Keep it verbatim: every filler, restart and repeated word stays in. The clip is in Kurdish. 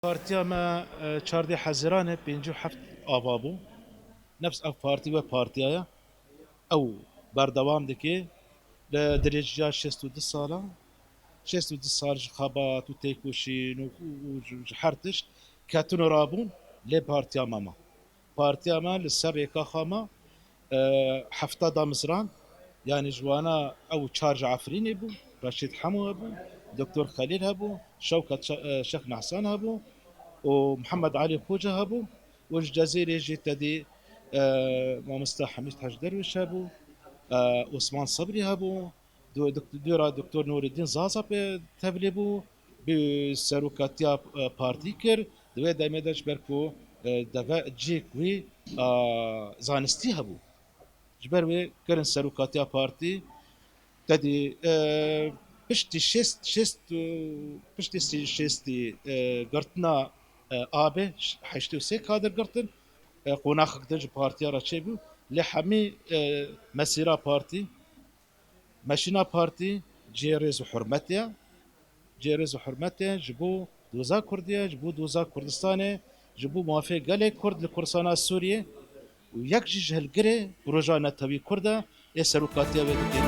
Partiya me, e, çardeh Hezîranê pêncî û heft ava bû. Nefs ev partî we partiya ye. Ew berdewam dike. Li dirêjiya şêst û du sala, şêst û du sal ji xebat û têkoşîn û, û, û ji, ji her tişt ketin û rabûn, lê partiya me ma. Partiya me li ser rêka xwe ma, e, hefta damizran, yanî ji wana ew çar ji Efrînê bû, Reşîd Hemo hebû, Doktor Xelîl hebû, Şewket Şe-, e, Şex Nehsan hebû û Mihemed Elî Xoce hebû û ji Cezîrê jî tedî, e, Mamoste Hemîd Hec Derwîş hebû, e, Osman Sebrî hebû, du-, dok-, dora Doktor Nûreddîn Zaza pê tevlî bû, bi serokatiya, e, partî kir, di wê demê de ji ber ku, e, deve cihek wî, e, zanistî hebû. Ji ber wê kirin serokatiya partî, tedî, e, piştî şêst, şêst, e, piştî sî-, şêstî, e, girtina, e, abê, ş-, heştê û sê kadir girtin, e, qonaxek din ji partiya re çêbû, lê hemî, e, mesîra partî, meşîna partî cihê rêz û hurmetê ye. Cihê rêz û hurmetê ji bo doza Kurdiyê, ji bo doza Kurdistanê, ji bo mafê gelê Kurd li Kurdistana Sûriyê û yek jî ji hilgirê proja netewî Kurd e, ê serokatiya wê dike.